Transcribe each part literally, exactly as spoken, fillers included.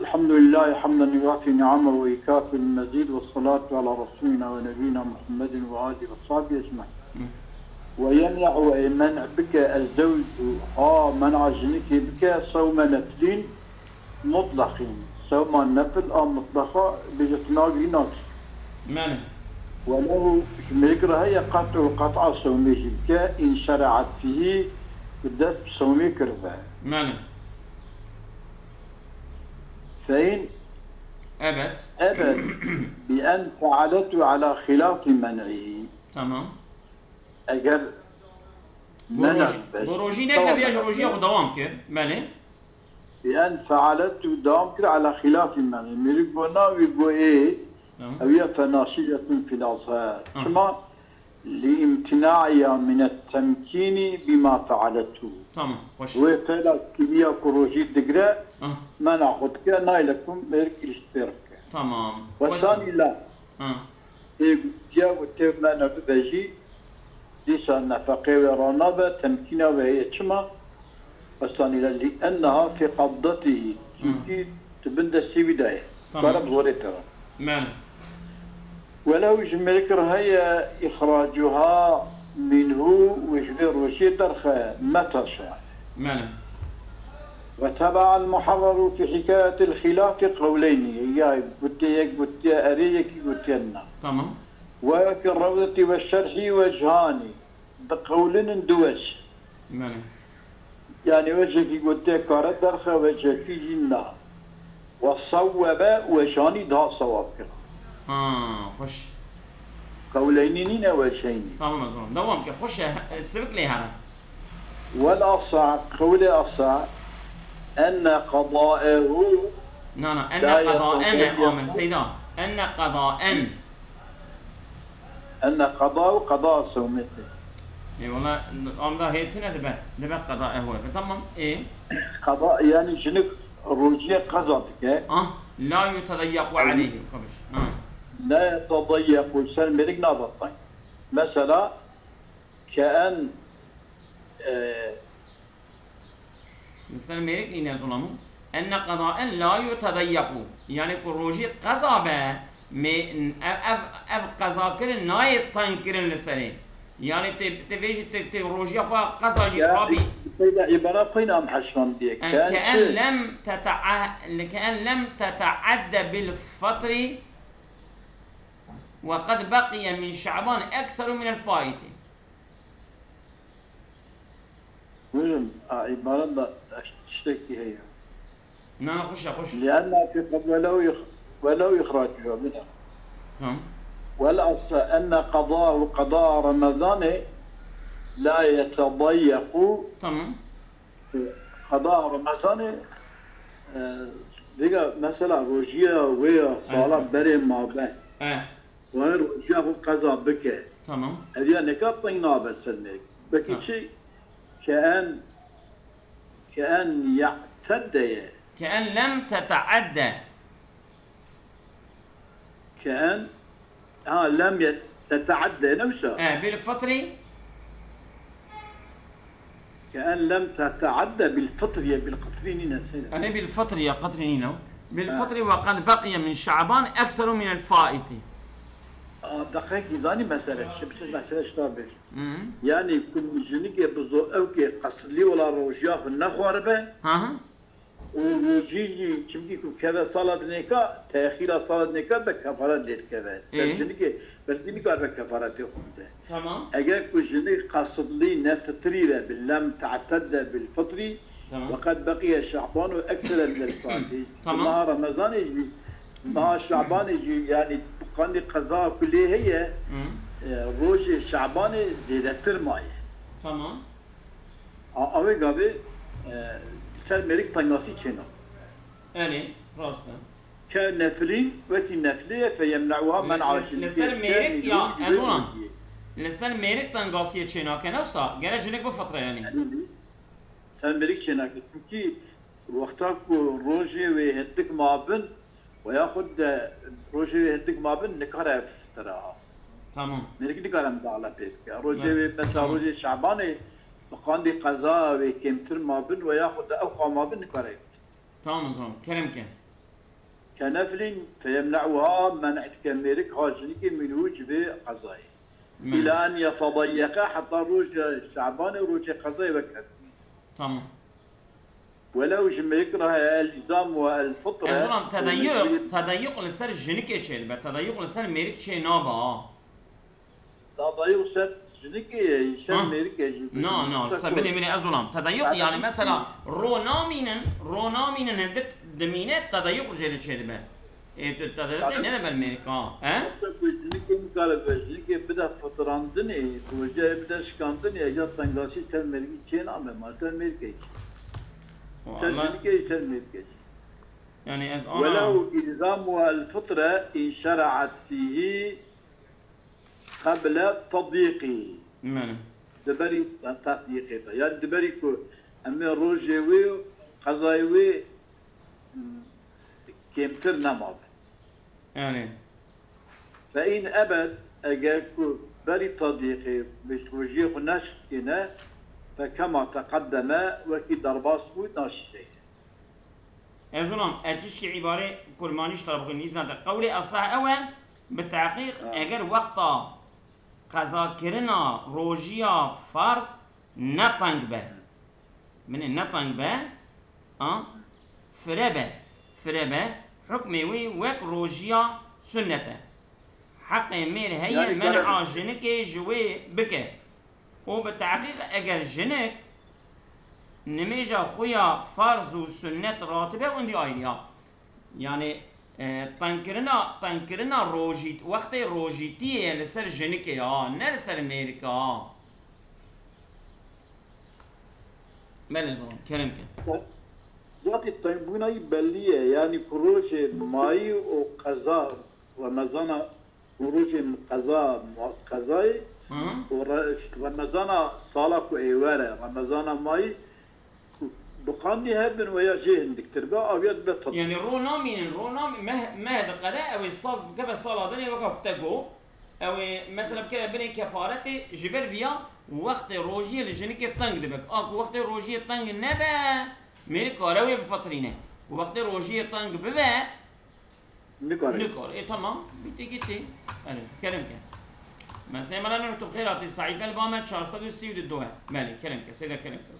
الحمد لله حمدا يوافي نعمه ويكافئ المزيد، والصلاة على رسولنا ونبينا محمد وآله وصحبه أجمعين. ويمنع، أي منع بك الزوج، ها منع جنكي بك صوم نفل مطلق، صوم نفل أو مطلقة بجتناك لناك. Mane. ولو ميكر هي قطع، قطع صومه بك إن شرعت فيه، بالدس بصومه كربه. Mane. فإن Evet. أبت بأن فعلته على خلاف منعه. Tamam. Eger Bu mena roj-, be, bu rojî ne tamam, neviya ji evet. Rojiya xwe dewam kir. Belê. بأن فعلته dewam kir على خلاف منعه. Mêrik got na wî got ê, Tamam. Ew ya فناشزة في الأظهر. Ha. Çima? لامتناعها من التمكين بما فعلته. Tamam, xweş. Wê fela kîliya ku rojî digre, Ah. mena xwe dike, nayle ku mêrik îş pê re bike. Tamam. Wesanî la. Ha. Ê gutiya ku tê mena bibe jî, dîsa nefeqê wê ranabe, temkîna wê heye. Çima? Wesanî la لأنها في قبضته. Hı. Çimkî tu bin destê wî de ye. Tamam. Kare bi zorê pê re. Mane. Welew ji mêrik re heye إخراجها منه û ji vê rojê derxe, متى شاء. Mane. وتبع المحرر في حكاية الخلاف قولين. Ya gotiye yek gotiye erê, yekî gotiye na. Tamam. وفي الروضة والشرح وجهان. Diqewlinin du wec. Mane. Yani wecekî gotiye kare derxe, wecekî jî na. وصوب، wejanî daha sewab kir. Ha, xweş. Qewleynî nîne, wecheynî. Tamam, ez wan. Dewam ke. Xweş e, he-, sivik lê here. والأصح، qewlê asah, أن قضاءه Na, na, enne لا qedaen e, يتضيق. Amin, Seyda. Enne qedaen. Enne qeda û qeda sewmê tê. Ê, wala, amda hêtine dibe, dibe qeda ehwe. Tamam, ê. Qeda, yani jinik rojiyê qeza dike. Ah, la yutedeyyequ aleyhi. Kabiş. Ha. La yutedeyyequ, ser mêrik nabe teng. Mesela, ke en, e, Li ser mêrik nîne zulamu. Enne qedaen la yutedeyyequ. Yani ku rojî qeza be, mê-, ev, ev, ev qezakirin nayê tengkirin li serê. Yani tê, tê vê jî tê, tê rojiya xwe qeza jî Ya, rabî. Peyda îbara peyna em heşman diye. En Ke ke en çi? lem teta-, ke en lem teteadde bil fitri ve qed beqiye min şe'ban ekseru min el faiti. Buyurun, a, îbare de tiştekî heye. Na, na, xweş e, xweş. لأن في قد ولو يخ-، ولو إخراجها منها. Tamam. والأصل أن قضاء، قضاء رمضان لا يتضيق. Tamam. Qada Remezanê, e, vêga mesela rojiya wê ya sala Evet. berê mabe. Eh. Wayê rojiya xwe qeza bike. Tamam. Ev ya neka teng nabe ser mêrik. Belkî Tamam. çi? Ke en, ke en ye'tedde ye. Ke en lem teteadde. Ke en, ha, lem ye-, teteadde, ne wisa? Eh, bil fitri. Ke en lem teteadde bil fitri ye, bil qitri nîne, seyre. Erê, bil fitri ye, qitri nîne. Bil Ha. fitri ve qed beqiye min şe'ban ekseru min el faiti. A, deqekî zanî mesele, şi-, şi-, mesele şita bir. Hı. Yani ku jinikê bi zo-, ew ke qeslî wela rojiya xwe nexwaribe, Hı hı. û rojî jî çimkî ku keve sala dinêka, texîra sala dinêka be kefaret lê dikeve. Ê. Ser jinikê belkî nikaribe kefaretê xwe bide. Tamam. Eger ku jinik qeslî ne fitrî re bi lem te'tedde bil fitrî, Tamam. Ve qed beqiye Şaban û eksere min el Fatih. Tamam. Maha Remezanê jî, maha Şabanê jî, yani qandî qeza ku lê heye, Hı. e, rojê Şabanê zêdetir maye. Tamam. A, avê gavê, e, ser mêrik tengasî çêna. Erê, rast e. Ke nefilîn, wekî nefilê ye, fe yemne'uha Li, men'a li, şirkê, li ser ke mêrik ya, nîrûn ez wana. Li ser mêrik tengasiyê çênake, ne wisa, gere jinik bifitre yani. Erê, ser mêrik çênake. Çimkî wexta ku rojê wê hindik mabin, we yaxud de rojê wê hindik mabin, nikare fitira. Tamam. Mêrik nikare midahale pê bike. Rojê Evet, wê, mesela tamam. rojê Şabanê, bi qandî qeza wê kêmtir mabin, we yaxud de ew xwe mabin, nikare. Tamam o zaman. Kerem ke. كنفل فيمنعها منع dike mêrik ha jinikê minhu ji vê qezayê. Îla en yetedeyyeqe heta roja Şabanê rojê qezayê wek ev. Tamam. Welew ji mêrik re heye elzam we el fitre. Ez olam tedayuk, tedayuk li ser jinikê çêdibe, tedayuk li ser mêrik çê nabe ha. Tadayuk ser jinikê ye, ser mêrikê jî. Na, na, ser bilê bilê ez olam. Tedayuk yani mesela ro namînin, ro namînin hindik dimîne tedayuk jê de çêdibe. Ê tu tedayuk ne de ber mêrik ha. He? Yoksa ku jinikê nikare be, jinikê bide fitirandinê, rojeyê bide şikandinê, ya tengasî ser mêrikî çê name, ma ser mêrikê çê. Ser jinikê ser mêrikê çê. Yani ez ana. Welew ilzamu el fitre in şere'at fîhî Qeble tedîqî. Mene. Di berî tedîqê de. Yani di berî ku em ê rojê wê û qezayê wê kêmtir nemabe. Yani. Fe in ebed, eger ku berî tedîqê bi rojiyê xwe neşikêne, fe kema teqeddeme, wekî derbas bû, naşî seyre. Ez olam, ez tişkî îbarê kurmanî ji te re bixwînim, îzna te. Qewlê esah ew e, bi tehqîq, eger wexta qezakirina rojiya farz ne teng be, binê ne teng be, a, fire be, fire be, hukmê wî wek rojiya sunnet e. Heqê mêr heye men'a jinikê ji wê bike. Û bi tehqîq eger jinik nimêja xwe ya ferz û sunnet ratibe û ndî ayrî ya. Yani e, tengkirina, tengkirina rojî, wextê rojîtiyê ye li ser jinikê ya, ne li ser mêrike ya. Belê zon, kerem ke. Zatî tengbûna yî bellî ye, yani ku rojê mayî û qeza Remezana û rojê qeza qezayê û re- Remezana sala ku ê were, Remezana mayî ku bi qandî hebin weya jê hindiktir be, awiya dibe tat. Yani ro namînin, ro namî meh, meh diqede, ew ê sal bikeve sala dinê weka ku te got. Ew ê mesela bikeve binê kefaretê, ji ber viya wextê rojiyê li jinikê teng dibe. A ku wextê rojiyê teng nebe, mêrik kare wê bifitrîne. Ku wextê rojiyê teng bibe, Nikare. Nikare. E, tamam. Bitti gitti. Yani, kerem ke. Mesneyi mala Nuh tu xêr hatî. Saîfe li ba me çar sed û sî û du e. Belê, kerem ke. Seyda kerem ke.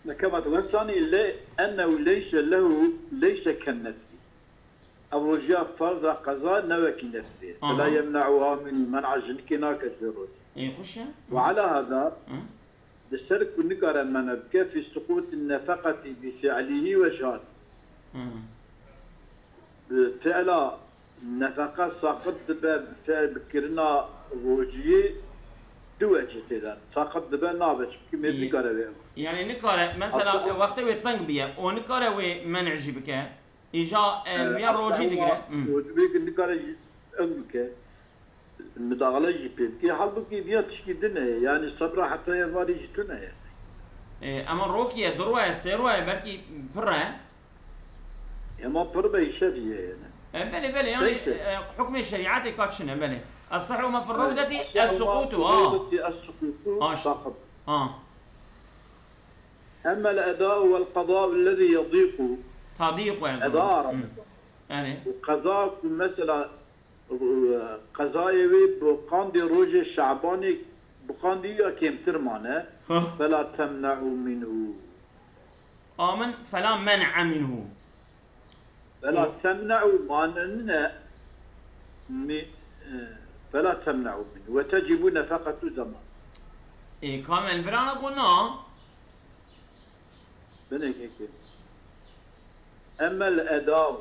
Nekema tu wesanî le ennehu leyse lehu leyse kennetî. Ev rojiya farza qeza ne wekî netirê. Aha. Fela yemne'uha min men'a jinikê nake ji vê rojê. Ê, xweş e. Ve ala hada, Hı? Di ser ku nikare mene bike fî suqûtin nefeqetî bi fi'lihî ve şarî. Hmm. Bi fi'la nefeqe saqit dibe, bi fi'l bikirina rojiyê du wecî tê de. Saqit dibe nabe, çimkî mêr Î- nikare wê. Yani nikare, mesela Aslında wextê wê teng biye, o nikare wê men'î jî bike. Îja, e, e, viya rojî digire. Hmm. Wê nikare jî ew bike. Midaxile jî pê bike. Halbukî viya tişkî din e. Yani sebra heta êvarî jî tune ye. E, ema rokî ye, du ro ye, sê ro ye, belkî pir e. Ema pir be îşev ye yani. E, belê, belê, yani, Neyse. E, hukmê şerîetê ka çin e, belê. Essehu ma fir rewdetî, essukutu, ha. Rewdetî, essukutu, Ha, ş- saqit. Ha. Emmel eda'u vel qada'u lezî yedîqu. Tadîqu, yani. Eda Hı. Arabistan. Yani. Û qeza ku mesela Qezayê wê bi qandê rojê Şabanê bi qandî ya kêmtir mane. Hah. Fela temne'u minhu. Amin, fela men'a minhu. Fela temne'u mane nine mi, e, fela temne'u minhu. Ve tecibu nefeqetu zaman. E, kamel virana ku na. Binekeke. Emmel eda,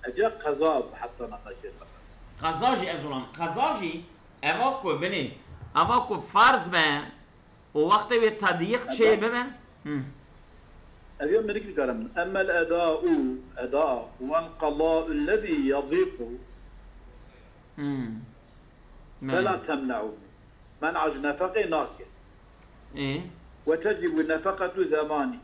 ece qeza bi heta naqaşê qeza. Qeza jî ez olam. Qeza jî eva ku binê, eva ku farz be û wextê wê tedyiq çê bibe. Hı. Ev ya minik dikarim. Emmel eda u, eda, vel qada ellezî yadîqu. Hı. Fela temne'u. Men'a ji nefeqê nake. Ê. Ve tecibu nefeqetu zemanî.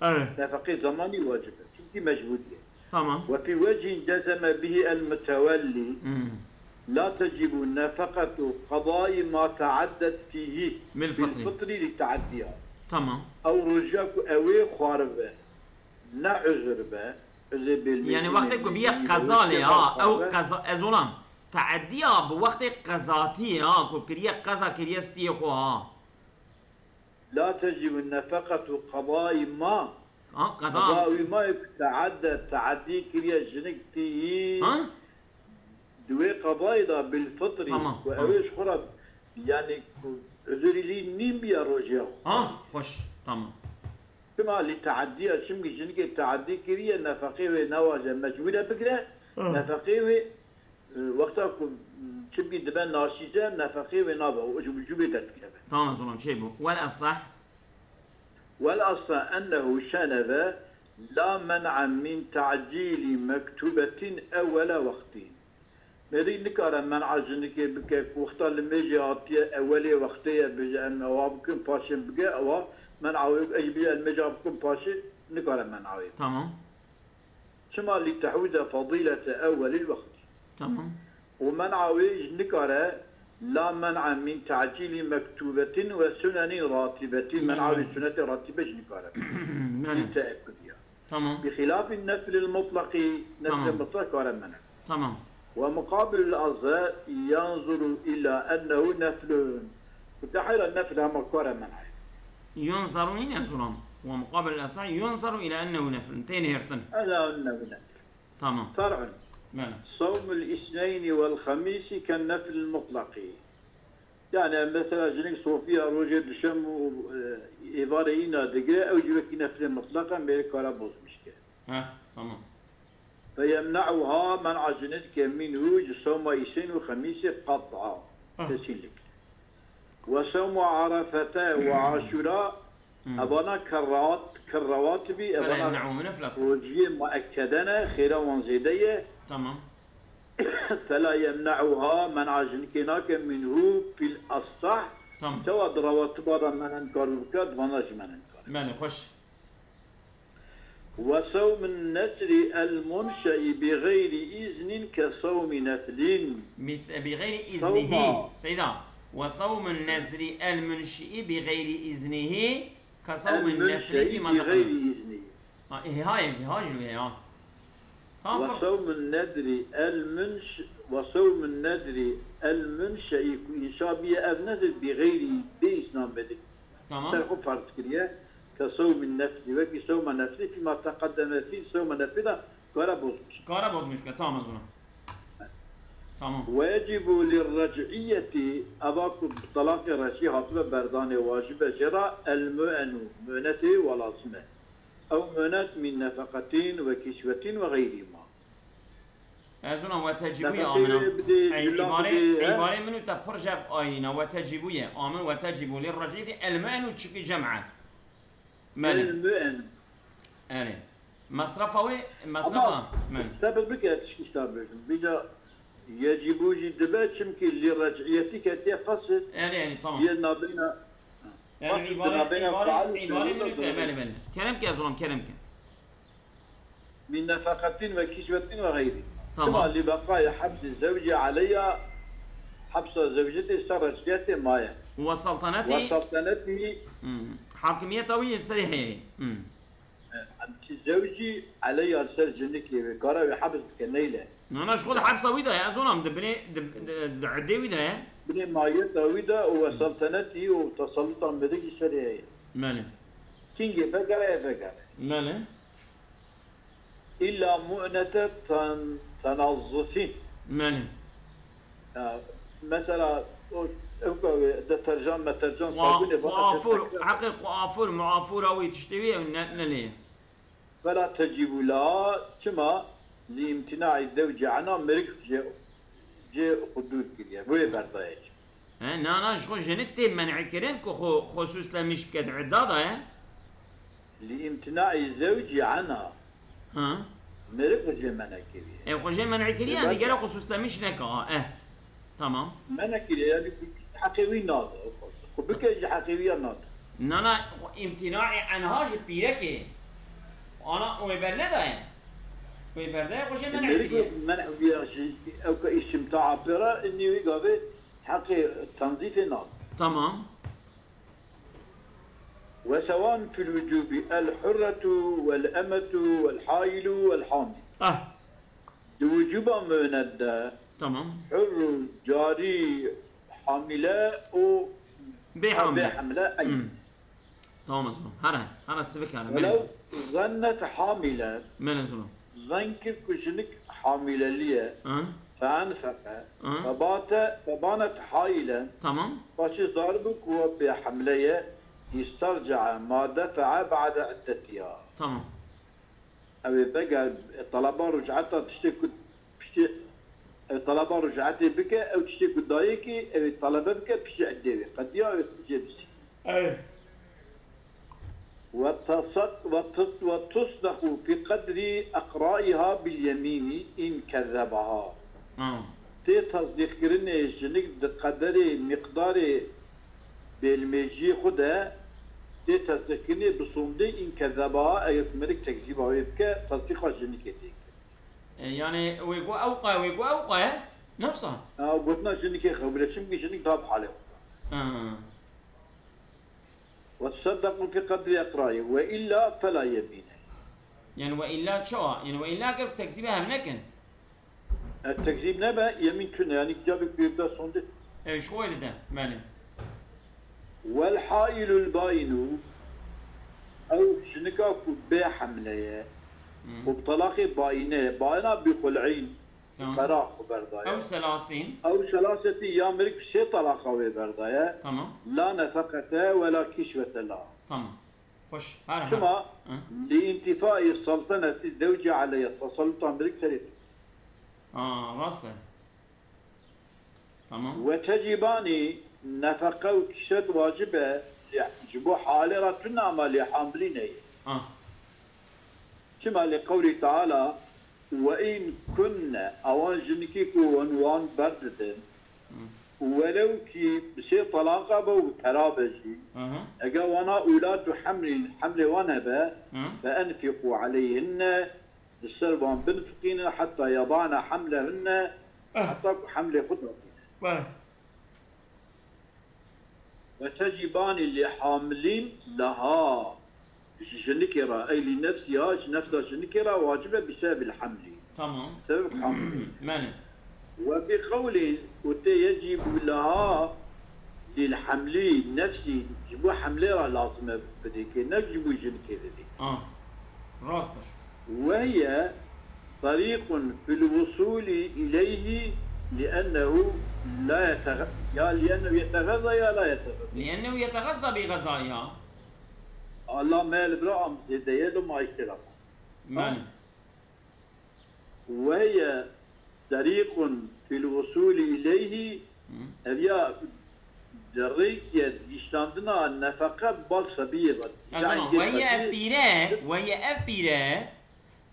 Evet. Nefeqê zemanî wacib e. Çimkî mecbûrî ye. Tamam. Ve fî vecîn cezeme bihî el mutewellî Hmm. la tecibu nefeqetu qadayî ma teaddet fîhî Bil fitri. Bil fitri li teaddiha. Tamam. Ew rojiya ku ew ê xwaribe. ne uzur be, uzur bil Yani wextê ku bîye qeza lê ha, ew qeza, ez olam, teediya bi wextê qezatiyê ha, ku kiriye qeza, kiriye stiyê xwe ha. La tecibun nefeqetu qedayî ma. Ha, qeda. Qedayî ma ku teedde, teedî kiriye jinik tî. Ha? Di wê qedayê de bil fitrî Tamam, ku tamam. ew ê ji xwe re, yani ku uzurî lî nîn biya rojê xwe. Ha, xweş, tamam. Çima lî teediya, çimkî jinikê teedî kiriye, nefeqê wê newaje mecbûr e bigire, Ah. nefeqê wê, e, wexta ku, çimkî dibe naşîze, nefeqê wê nabe, û ji wicûbê derdikeve. Tamam, tamam, çê bû. Wel esah. Wel esah ennehu şeneve la men'a min ta'cîlî mektubetin ewwele wextî. Mêrik nikare men'a jinikê bike ku wexta limêjê hatiye ewelê wextê ye, bêje em ewa bikin paşê bige, ewa men'a wê, ez bêje limêja bikin paşê, nikare men'a wê. Tamam. Çima lî tehwîze fedîlete ewelîl wextî. Tamam. Û men'a wê jî nikare la men'a min ta'cîlî mektubetin ve sunenî ratîbetin. Men'a wê Tamam. sunetê ratîbe jî nikare. Yani. Lî teekkudiya. Tamam. Bi xilafî neflil mutlaqî, neflê Tamam. mutlaq kare mene. Tamam. Ve muqabilul azhe yanzuru ila ennehu neflun. Ku te heyra nefl hema kare mene. Yunzaru nîne zulam. Ve muqabilul azhe yunzaru ila ennehu neflun. Tên hêrtin. Ela ennehu nefl. Tamam. Fer'un. Bele. Sawmul isneyni vel xemîsi ken neflil mutlaqî. Yani mesela jinik sofiya rojê duşem û, e, êvarê îna digire, ew jî wekî neflê mutlaq e, mêrik kare bozmiş ke. Heh, tamam. Ve yemne'uha, men'a jinik ke minhu, ji sawma îsên û xemîsê qet'a, Heh. kesinlikle. Ve sawmu arafete ve aşura, Hmm. evana kerrat-, kerrawatibî, Fela evana yemne'u min eflasa. rojiyê muekkede ne, xêra wan zêde ye. Tamam. Fela yemne'uha, men'a jinikê nake minhu fil asah. Tamam. Çawa di rawatiba de menen kar bike, di vana jî menen kar. Bele, xweş. Ve sawmin nesri el munşe'i bi gayri iznin ke sawmi neflin. Mis-, bi gayri iznihi. Sawma. Seyda. Ve sawmin nesri el munşe'i bi gayri iznihi. Kasawmin El-munşe'i nefli fîma bi gayri izni. Ha, e, ha, e, ha, jî ya. Tamam, Ve fak- sawmun nedri el-munş-, ve sawmun nedri el-munşe'i ku înşa biye ev nedir bi gayri bê îsnan bedik. Tamam. Ser xwe farz kiriye. Ke sawmin nefli, wekî sawma nefli fîma teqeddeme fî sawma nefli de kare bozmuş. Kare bozmuş be, tamam o zaman. Tamam. Ve yecibu lirrec'iyeti, eva ku bi talaqê rec'î hatibe berdanê, wacib e jê re el-mu'enu, mu'netê wa lazim e. Ew mu'net min nefeqetin ve kisvetin ve gayrî ma. Ez ona ve tecîbû ye Nefeqê amina. wê bidê, Ey, cula îbarê, bidê, he? îbarê min û te pir jev ayîna, ve tecîbû ye. Amin ve tecîbû lirrec'î el-mu'enu çikî cem e. Mele. El-mu'en. Erê. Mesrefa wê, mesrefa. Ama Men. sebir bike tişkî ji te bêjim. Vîca yecîbû jî dibe, çimkî lî rec'iyetî ketiye qesir. Erê, erê, tamam. Yê nabêna, Yani qesir îbare, nabêna îbare, faal û îbare fiilî min de û te, bele, bele. Kerem ke, ez olam, kerem ke. Min nefeqetin ve kisvetin ve gayrî. Tamam. Tima lî beqayê hepsî zewcî aleyha, hepsa zewcetê ser rec'iyetê maye. Ve saltanetî. Ve saltanetî. Hmm. Hakimiyeta wî serê heye. Hmm. Em çi zewcî eleya ser jinikê wê, kara wê hebs bike, neyle. Na, na, ji xwe di hepsa wî de ye, ez ona di binê, di, di, di edê wî de ye. Binê mayeta wî de û wesaltenetî û tesalluta medikî serê heye. Mele. Kingê vegere ye vegere. Mele. İlla mu'nete ten-, tenazzufin. Mele. Ya, mesela o, ew ka wê deterjan, meterjan, Kua-, sabûnê bana kuafur, tepek. Heqê kuafur, muafura wî tiştê wî ew ne, ne lê. Fela tecîbû la, çima? Li îmtînaî zewcî ena, mêrik jê, jê xwe dûr kiriye, wê berdaye jî. He, na, na, ji xwe jinik tê men'kirin ku xwe, xwe süslemiş bike di idda de ye. Li îmtînaî zewcî ena. Ha. Mêrik xwe jê mene kiriye. Ew xwe jê mene kiriye, Ê, yani bes gere e. xwe süslemiş neke, ha, eh. Tamam. Mene kiriye, yani heqê wî nade. Xwe bike jî heqê wî ya nade. Na, na, xwe îmtînaî enha ji pîrekê. Ana wê bernedaye. Wê berdaye xwe jê mene Mêrik kiriye. wê mene wî ya jî, ew ka îstimta pê re, inî wî gavê heqê tenzîfê nade. Tamam. وسواء في الوجوب الحرة والأمة والحائل والحامل. Ah. Di wicûba muenet de Tamam. hurr û carî, hamile û Bê ha, bê hamile. hamile, eyn. Hmm. Tamam, ez Here, here sivik here. ولو ظنت حاملا. Mele zû. Zan kir ku jinik hamilelî ye. Hı. فأنفق. Hı. فبات، فبانت حائلا. Tamam. Paşê zar bû ku we bê hamile ye. استرجع ما دفع بعد عدتها. Tamam. Ew ê vege, e, talaba ricata tiştê ku piştî, e, talaba ricatê bike, ew tiştê ku dayê kî, ew ê talebe bike piştî eddê wê. Qediya wê jê bisî. Ew. وتصد-، وت-، وتصدق في قدر إقرائها باليمين إن كذبها. Ha. Tê tesdîqkirinê jinik di qederê, miqdarê bêlmêjiyê xwe de tê tesdîqkirinê bi sondê in kezebaha, eger mirik tekzîba wê bike, tesdîqa jinikê tê kirin. E, yani wê got ew qe, wê got ew qe, ne wisa? Ha, gotina jinikê qebûl e, çimkî jinik da bi halê xwe. Ha. وتصدق في قدر إقرائه، وإلا فلا يمين. Yani ve illa çawa? Yani ve illa ki tekzîbe hem nekin. E, tekzîb nebe, yemîn tune, yani kitabê pêvda sonde. E, ji xwe dide, belê. والحائل البائن، ew jinika ku bê hemle ye, Hmm. û bi talaqê bayîne ye, bayina bi xul'în, Tamam. Qera xwe berdaye. Ew selasîn. Ew selasetî ya mirik sê talaqa wê berdaye. Tamam. La nefekete ve la kîsvete la. Tamam. Xweş. Her, her. Çima? Hı. Li întifai saltaneti zewci aleyha, tesalluta mirik serê. Aa, rast e. Tamam. Ve tecibani nefeke û kîsvet wacib e li, ji bo halê re tune ama lê hamilî neyê. Ah. Çima li qewlî Teala, "Ve in kunne", ewan jinikî ku hûn wan berdidin, Hı. Welew kî bi sê talaqa be û bi pera be jî, Hı hı. Eger wana ûlatu hemlîn, hemlê wan hebe, Hı. Fe enfiqû aleyhinne, li ser wan binfiqîne, heta yedane hemlehunne, Ah. Heta ku hemlê xwe datîne. Beh. Ve tecibani li hamlin leha, ji jinikê re, ey li nefsiha, ji nefsa jinikê re wacib e bi sebebil hamlî. Tamam. Sebeb hamlî. Mene. Ve fî qewlin, û tê yecîbu leha lil hamlî nefsî, ji bo hamlê re lazim e bidê kê, ne ji bo jinikê bidê. Ah. Rast e. Ve hiye طريق في الوصول إليه لأنه لا يتغ-، يا لأنه يتغذى يا لا يتغذى. لأنه يتغذى بغذائها. Allah me li bira am zêdeye do ma îştira. Men. وهي طريق في الوصول إليه. Hı. Ev ya di rêkiye giştandina nefeqe bal sebiyê ve. Ez Yani anam. Ve hiye ev pîre, ve hiye ev pîre.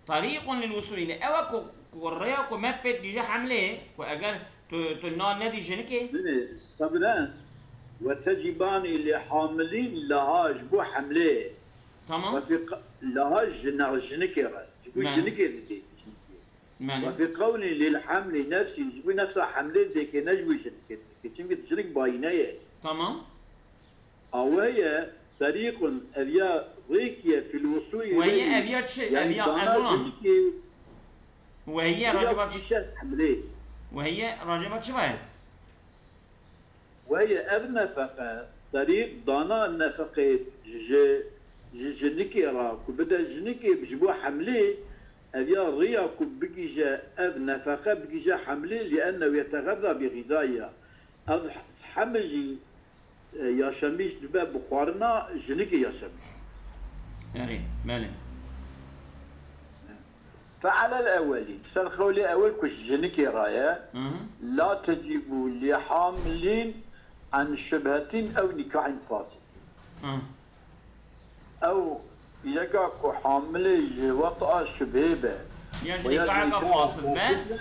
Tarîqun lil wusûlî. Ew e ku, ku rêya ku me pê digihîje hemlê, ku eger tu, tu nan nedî jinikê. Binê, sebire, ve tecîbanî li hamilîn leha ji bo hemlê. Tamam. Ve fî q-, leha jina-, jinikê re. Ji bo Men. Jinikê didê. Men. Ve fî qewlî lil hamlî nefsî, ji bo nefsa hemlê dêkê, ne ji bo jinikê didê. Çimkî jinik bayîne ye. Tamam. A we ye, terîqun, ev ya rêk ye, fil wusûlî Weye ileyhî. Ev ya çi? Ev Yani ya dana ez ona. Jinikê, Weye ev ya raceba ç-, kişe hemlê. Weye raceba çi be? Weye ev nefeqe, terîq dana nefeqê ji, ji jinikê ra ku bide jinikê ji bo hemlê, ev ya rêya ku bigîje ev nefeqe bigîje hemlê, li ennehu yetexeza bi xîzayîha. Ev hemil jî E, yaşamîş dibe bi xwarina jinikê yaşamîş. Erê, belê. Fe alel ewelî, ser qewlê ewel ku ji jinikê re ye, Hı hı. La tecîbu li hamlin an şubhetin ew nîkahîn fasid. Hı. Ew yeka ku hamilê ji weta şubhê be, Ya ji ya ji nîkaheka nîkaha fasid be, fasid be,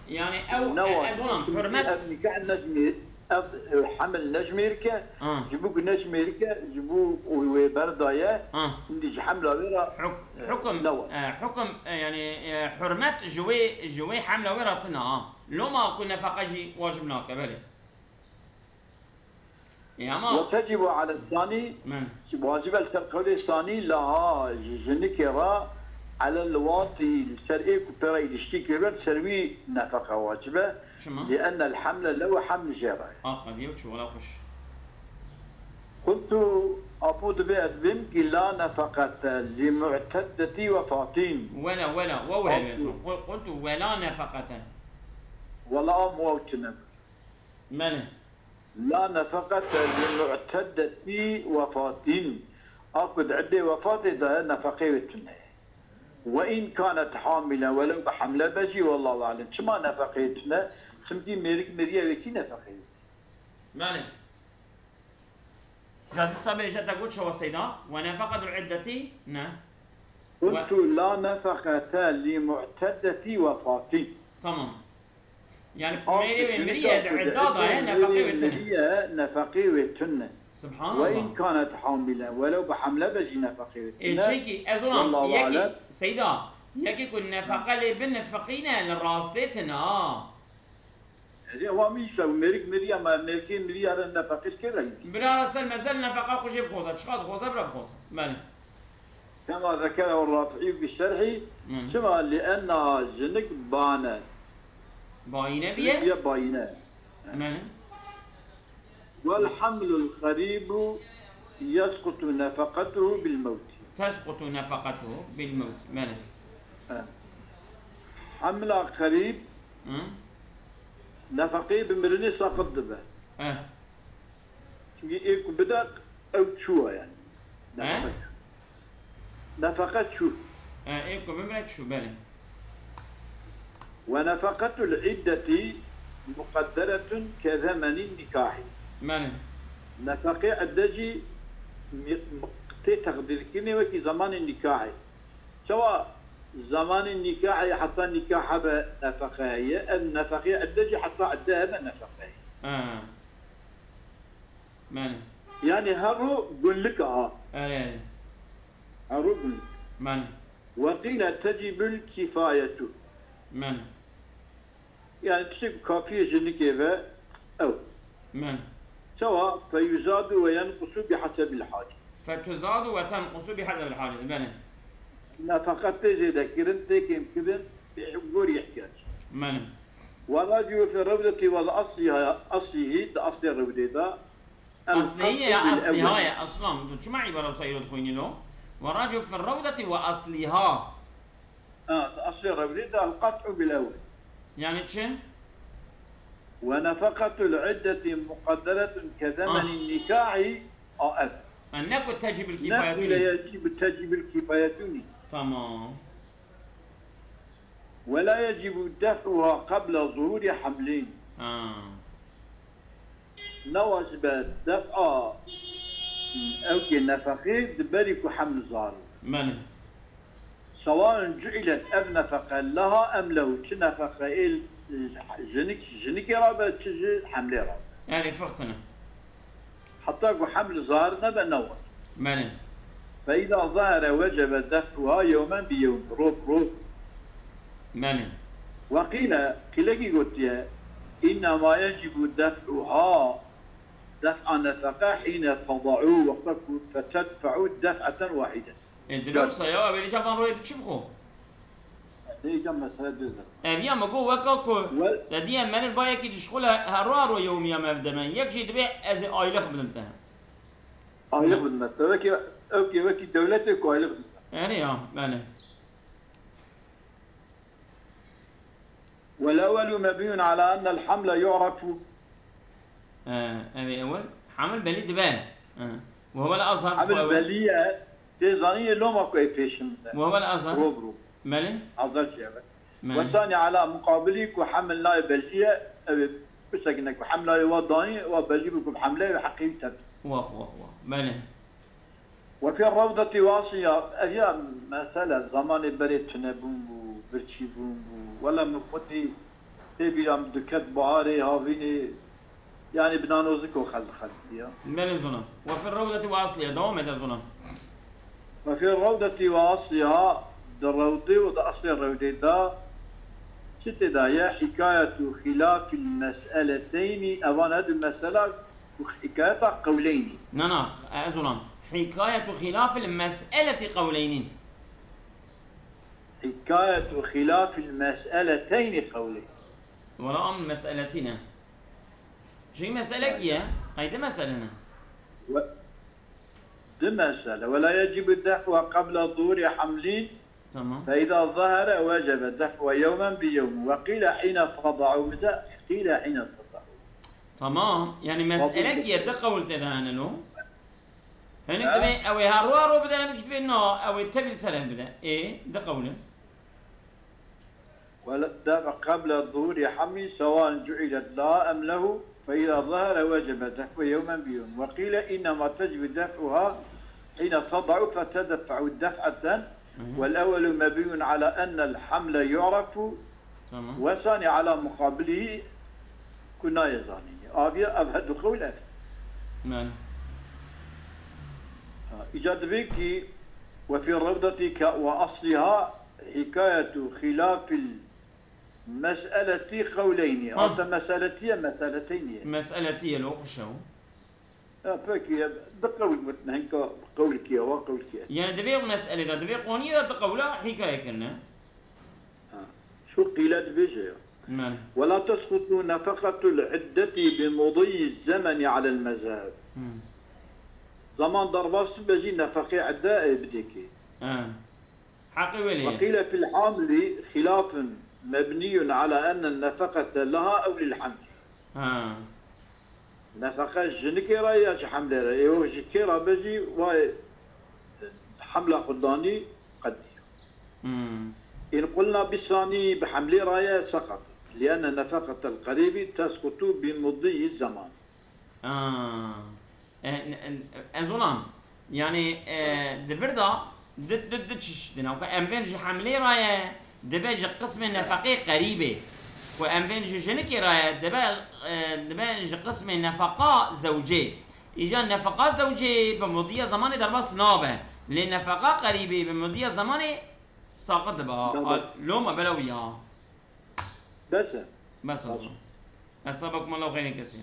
Yani ew, ne e, wajib e. Ev, olam, Çimkî hurmet ev nîkah nejmêr, ev, e, hemil nejmêrke, Ha. Ji bo ku nejmêrke, ji bo wê berdaye, Ha. Hindî ji hemla wê re, Huk-, e, hukum, ne wajib. E, hukum, e, yani, e, hurmet ji wê, ji wê hemla wê re tune, ha. Loma ku nefeqe jî wajib nake, belê. E ama, وتجب على الثاني, men, wacib e li ser qewlê sanî, laha ji jinikê re, على الواطي, li ser ê ku pê re îliştî kiribe, li ser wî nefeqe wacib e. Çima? لأن الحمل له, heml jê re ye. A, qediye û çi, wela xweş. قلت, apo dibê ez bêm ki لا نفقة لمعتدة وفاة. Wela, wela, wew hebe. Qul-, qultu, wela nefeqete. Wela am wew tune. Mene. لا نفقة لمعتدة وفاة. A ku di idê wefatê de ye, nefeqê wê tune ye. وإن كانت حاملا, welew bi hemle be jî, والله أعلم. Çima nefeqê tune? Çimkî mêrik miriye, wê kî nefeqê wê? Mene. Ya dîsa bêje te got çawa Seyda? ونفقة العدة, ne. قلت لا نفقة لمعتدة وفاة. Tamam. Yani mêrê wê miriye di idda da ye, nefeqê wê tune. Miriye, nefeqê wê tune. Subhanallah. وإن كانت حاملا, welew bi hemle be jî nefeqê wê tune. E, çekî ez ona, والله أعلم. Seyda, yekî ku nefeqe lê bin nefeqîne li rastê tune, ha. Erê, wa min îşte, mêrik miriye, ma mêrikê miriye re nefeqê kê re yî? Bira re ser mesel nefeqa xwe jê bixoze, çiqa dixoze bira bixoze. Belê. كما ذكره الرافعي في الشرح, çima? لأنها, jinik bane. Bayîne biye? Jinik biye bayîne. Belê. والحمل القريب يسقط نفقته بالموت. تسقط نفقته بالموت. Belê. He. Hemla qerîb, nefeqeyê bi mirinê saqit dibe. He. Çimkî ê ku bide ew çû ye yani. He? Nefeqe çû. Nefeqe çû. He, ê ku bimire çû, belê. ونفقة العدة مقدرة كزمن النكاح. Belê. Nefeqê idde jî mi-, mi-, tê teqdîrkirinê wekî zemanê nîkahê. Çawa zemanê nîkahê heta nîkah hebe nefeqe heye, ev nefeqê idde jî heta idde hebe nefeqe heye. Ha. Belê. Yani her ro gunlik a. Erê, erê. Her ro gunlik. Belê. وقيل تجب الكفاية. Belê. Yani tiştek kafiyê jinikê ve ew. Belê. Çawa? فيزاد وينقص بحسب الحاجة. فتزاد وتنقص بحسب الحاجة. Belê. Nefeqet tê zêdekirin, tê kêmkirin, bi gorî ihtiyac. Belê. والراجح في الروضة وأصلها, aslihi, di aslê rewdê de, Aslî ye ya aslîha ye? Aslan, tu çima îbara wisa îro dixwînî lo? والراجح في الروضة وأصلها. Ha, di aslê rewdê de القطع بالأول. Yani çi? ونفقة العدة مقدرة كزمن النكاح, a, ev. Ha, ne ku تجب الكفاية. Ne ku يجب تجب الكفاية. Tamam. ولا يجب دفعها قبل ظهور حملين. Ha. Ne wacib e def'a ewkê nefeqê di berî ku heml zahir be. Belê. سواء جعلت, ev nefeqe, لها أم له, çi nefeqe ê jinik, jinikê re be, çi ji hemlê re be. Yani firq tine. Heta ku heml zahir nebe, ne wacib. Belê. فإذا ظهر وجب دفعها يوما بيوم, roj bi roj. Belê. وقيل, qîlekî gotiye, إنما يجب دفعها, دفع نفقة, حين تضع, wexta ku, فتدفع دفعة واحدة. E, dilê wisa ya, ew êdî van royê bi çi bixwe? Dê îca mesele dê de. Ev ya me got weka ku te diye meriv ba yekî dişxule hero hero yewmiya me bide me. Yek jî dibê ez ê aylık bidim te. Aylık bidim te. Wekî, ew kê wekî dewletê ku aylık bidim te. Erê ya, belê. والأول مبني على أن الحمل يعرف. Ee, ev ê ewil. Hamil belî dibe. Ee. Ve huwel azhar. Hamil belî ye. Tê zanî yê loma ku ê pêşin de. Ve huwel azhar. Ro bi ro. Belê. Azhar çi ye be. Belê. Ve sani ala muqabilî ku hamil nayê belî ye, ev ê bisekine ku hamlayê wa danî, wa belî bû ku bi hamleyê heqî wî tevdî. Wah, wah, wah. Belê. Ve fî rewdetî ve asliha, ev ya mesele zamanê berê tunebûn bû, birçîbûn bû. Wela min xwedî tê bîra min diket baharê, havînê, yanî bi nanoziko xel dixelitiya. Belê zona. Ve fî rewdetî ve asliha, dewam ede zona. Ve fî rewdetî ve asliha, di rewdê û di eslê rewdê de çi tê de ye? Hikayetu xilafil meseleteynî, evan her du mesela وحكاية قولين. Na na, ez olam. Hikayetu xilafil mes'eleti qewleynîn. حكاية خلاف المسألتين قولين. Wala am mes'eletî ne. Çünkü mes'ele ki ye. Ay di mes'ele ne. و دي مسألة. ولا يجب دفعها قبل ظهور حمل Tamam. فإذا ظهر وجب دفعها يوما بيوم وقيل حين تضع متى قيل حين تضع. Tamam. Yani mes'ele ki ye, di qewl te de hene lo. Hinek Ha? Dibê ew ê her ro her ro bide, hinek dibê na, ew ê tevî li ser hev bide. Ê, di qewl in. والدفع قبل ظهور حمل سواء جعلت لها أم له فإذا ظهر وجب دفعها يوما بيوم وقيل إنما تجب دفعها حين تضع فتدفع دفعة Mhm. والأول مبني على أن الحمل يعرف Tamam. والثاني على مقابله كنا يزانين. أبي أبهد قول أثر. Mel. إيجاد بيكي وفي الروضة ك- وأصلها حكاية خلاف المسألة قولين. Ha. أنت مسألتية مسألتين. Mes'eletî ye lo xweş e o. Ya, peki, ya, bi qewl gotin, hinka qewl kiye, wa qewl kiye. Yani divê mes'elê de, divê qoniyê de di qewla hikaye kirine. Ha. Şu qîle dibêje ya. Mel. ولا تسقط نفقة العدة بمضي الزمن على المذهب. Hmm. Zaman derbas be jî nefeqê idde ê bidêkê. Ha. Heqê wê lê ye. وقيل في الحامل خلاف مبني على أن النفقة لها أو للحمل. Ha. Nefeqe jinikê re ya ji hemlê re. Ê wek ji kê re be jî wayê hemla xwe danî qedî. Hmm. إن قلنا بالثاني بحملي راية سقط لأن نفقة القريب تسقط بمضي الزمان. Ah. E, n- n- ez olam. Yani e, di vir de di, di, di çeşit ne. Em bên ji hemlê re ye, dibe ji qismê nefeqê qerîbê. Ku em bên ji jinikê re ye, dibe, e, dibe ji qismê nefeqa zewcê. Îca nefeqa zewcê bi mudiya zamanê derbas nabe. Lê nefeqa qerîbê bi mudiya zamanê saqit dibe. Derbas. Loma bela wî ya. Bes e. Bes e. Hesaba kuma law xeynê kesî.